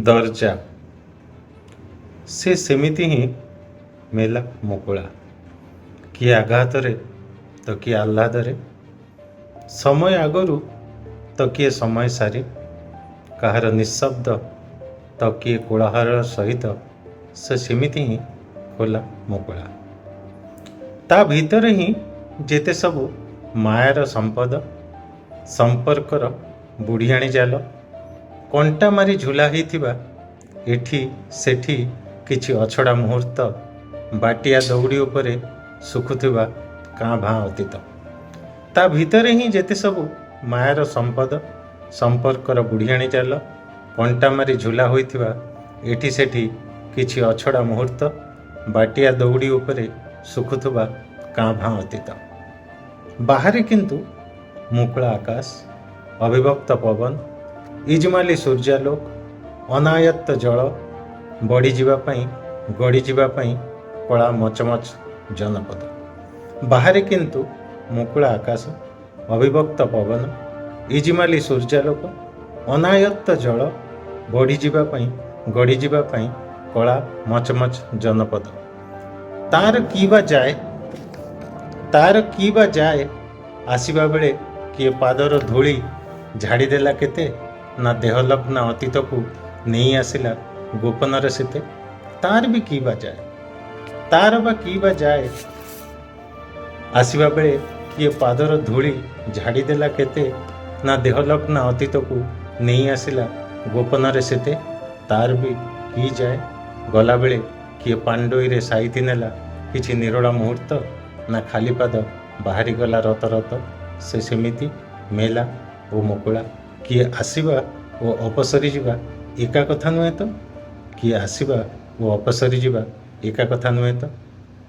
ଦରଜା। ସେ ସେମିତି ହିଁ ମେଲା ମୁକୁଳା। କିଏ ଆଘାତରେ ତ କିଏ ଆହ୍ଲାଦରେ, ସମୟ ଆଗରୁ ତ କିଏ ସମୟ ସାରି, କାହାର ନିଃଶବ୍ଦ ତ କିଏ କୋଳାହଳ ସହିତ, ସେ ସେମିତି ହିଁ ଖୋଲା ମୁକୁଳା। ତା ଭିତରେ ହିଁ ଯେତେ ସବୁ ମାୟାର ସମ୍ପଦ, ସମ୍ପର୍କର ବୁଢ଼ିଆଣୀ ଜାଲ, କଣ୍ଟା ମାରି ଝୁଲା ହେଇଥିବା ଏଠି ସେଠି କିଛି ଅଛଡ଼ା ମୁହୂର୍ତ୍ତ, ବାଟିଆ ଦଉଡ଼ି ଉପରେ ଶୁଖୁଥିବା କାଁ ଭାଁ ଅତୀତ। ତା ଭିତରେ ହିଁ ଯେତେ ସବୁ ମାୟାର ସମ୍ପଦ, ସମ୍ପର୍କର ବୁଢ଼ିଆଣୀ ଜାଲ, କଣ୍ଟା ମାରି ଝୁଲା ହୋଇଥିବା ଏଠି ସେଠି କିଛି ଅଛଡ଼ା ମୁହୂର୍ତ୍ତ, ବାଟିଆ ଦଉଡ଼ି ଉପରେ ଶୁଖୁଥିବା କାଁ ଭାଁ ଅତୀତ। ବାହାରେ କିନ୍ତୁ ମୁକୁଳା ଆକାଶ, ଅବିଭକ୍ତ ପବନ, ଇଜମାଲି ସୂର୍ଯ୍ୟାଲୋକ, ଅନାୟତ୍ତ ଜଳ, ବଢ଼ିଯିବା ପାଇଁ, ଗଢ଼ିଯିବା ପାଇଁ କଳା ମଚମଚ ଜନପଦ। ବାହାରେ କିନ୍ତୁ ମୁକୁଳା ଆକାଶ, ଅବିଭକ୍ତ ପବନ, ଇଜମାଲି ସୂର୍ଯ୍ୟାଲୋକ, ଅନାୟତ୍ତ ଜଳ, ବଢ଼ିଯିବା ପାଇଁ, ଗଢ଼ିଯିବା ପାଇଁ କଳା ମଚମଚ ଜନପଦ। ତାର କି ବା ଯାଏ? ତାର କି ବା ଯାଏ? ଆସିବା ବେଳେ କିଏ ପାଦର ଧୂଳି ଝାଡ଼ିଦେଲା କେତେ, ନା ଦେହଲଗ୍ନ ଅତୀତକୁ ନେଇ ଆସିଲା ଗୋପନରେ ସେତେ, ତାର ବି କି ବା ଯାଏ? ତାର ବା କି ବା ଯାଏ? ଆସିବା ବେଳେ କିଏ ପାଦର ଧୂଳି ଝାଡ଼ିଦେଲା କେତେ, ନା ଦେହଲଗ୍ନ ଅତୀତକୁ ନେଇ ଆସିଲା ଗୋପନରେ ସେତେ, ତାର ବି କି ଯାଏ? ଗଲାବେଳେ କିଏ ପାଣ୍ଡୋଇରେ ସାଇତି ନେଲା କିଛି ନିରୋଳା ମୁହୂର୍ତ୍ତ, ନା ଖାଲି ପାଦ ବାହାରିଗଲା ରତରତ, ସେ ସେମିତି ମେଲା ଓ ମୁକୁଳା। କିଏ ଆସିବା ଓ ଅପସରି ଯିବା ଏକା କଥା ନୁହେଁ ତ? କିଏ ଆସିବା ଓ ଅପସରି ଯିବା ଏକା କଥା ନୁହେଁ ତ?